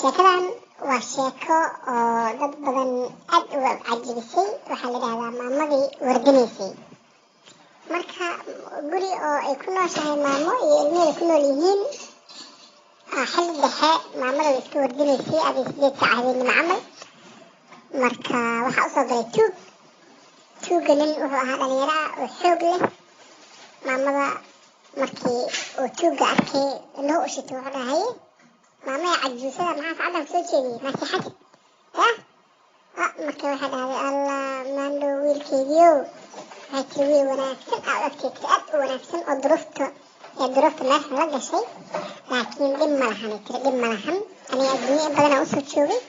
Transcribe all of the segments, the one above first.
Sheekadan waa sheeko oo dad badan aad uga cajibisay. Waxaa la yidhahdaa maamadii wardinaysay. Marka guri oo ay ku nooshahay maamo iyo ilmaheeda ku nool yihiin, xilli dhexe maamada way iska wardinaysay, aday 8 saac habeenimo camal. Marka waxaa usoo galay tuug. Tuugga nin wuxuu ahaa dhalinyaro ah oo xoog leh. Maamada markii uu tuugga arkay, indhuhu u shitay, wuxuu dhahay: "Maamaya cajuusada, maxaa sacaddan kusoo jeediyey? Maseexatid ya?" Marka waxay dhahday: "Allah, maandhow wiilkeygiiow." Waxay tiri wiil wanaagsan aa u egtay, tiri aad u wanaagsan oo duruufta ee duruufta meeshan la gashay, laakiin dhib ma lahan, ay tiri, dhib ma lahan, aniga adduunyo in badanaa usoo joogay.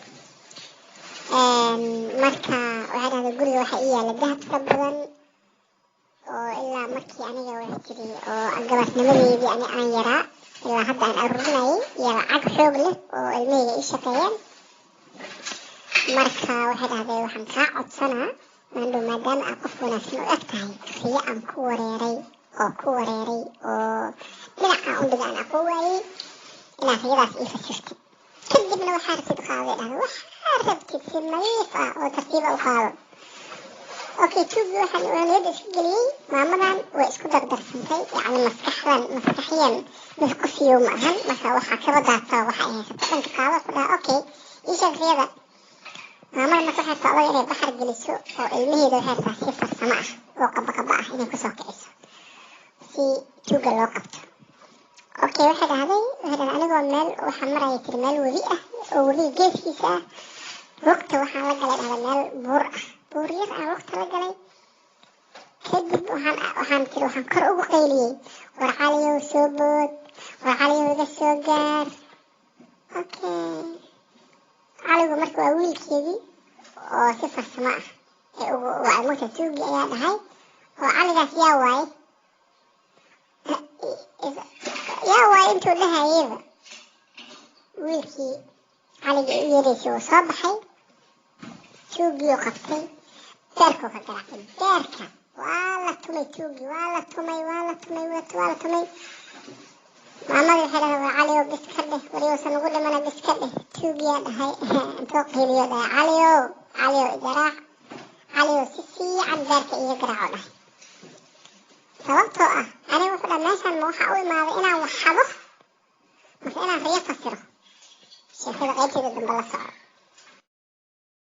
Marka waxay dhahday guriga waxaa ii yaala dahab fara badan oo ilaa markii aniga, waxay tiri, oo gabarnimadeedii ani aan yaraa ilaa hadda aan aruurinayay, iyo lacag xoog leh oo ilmahayga ii shaqeeyeen. Marka waxay dhahday waxaan kaa codsanaa, maandhow, maadaama aad qof wanaagsan u eg tahay, riyo aan ku wareeray oo ku wareeray oo dhinac aan u dhiga aan aqoon waayey, inaad riyadaas ii fasirtid, kadibna waxaa rabtid qaaday, dhahday, waxaa rabtid si nadiif ah oo tartiiba u qaado. Okay, tuugii waxaan niyadda iska geliyey maamadan way isku dardarsantay, yacni maskaxdan maskaxiyan mid qofiyow ma ahan. Marka waxaa kaba daataa waxa ay haysato dhanka qaado. Wuxuu dhahaa: "Okay, ii sheeg riyada." Maamada marka waxay rabtaa odaga inay baxar geliso oo ilmaheeda waxay rabtaa si farsamo ah oo qaba qaba ah inay kusoo kiciso si tuugga loo qabto. Okay, waxay dhahday anigoo meel waxaa maraya, tiri, meel webi ah oo webiga geeskiisa ah, lugta waxaan la galay, dhahda, meel buur ah, buur yar aan lugta la galay. Kadib waxaan tiri waxaan kor ugu qayliyey: "War Caliyow, soo bood! War Caliyow, iga soo gaar!" Okay, Caligu marka waa wiilkeedii oo si farsamo ah ee ugu waa mugta. Tuugii ayaa dhahay: "Oo Caligaas yaa waaye? Yaa waaye?" Intuu dhahayeyba wiilkii Caligii u yeeraysay wuu soo baxay. Tuugii uu qabtay, beerkuu ka garaacay. Beerka waa la tumay tuugii, waa la tumay, waa la tumay, waa la tumay. Maamadii waxay dhahday: "War Caliyow, bis ka dheh, waryowsan ugu dhimana, bis ka dheh." Tuugiyaa dhahay, intuu qiiliyo dhahay: "Caliyow, Caliyow, igaraac, Caliyow, si fiican beerka iiga garaaco," dhahay, "sababtoo ah aniga," wuxuu dhahay, "meeshan ma waxaa u imaaday inaan wax xado mase inaan riyo fasiro?" Sheekada qaybteeda dambe la soco.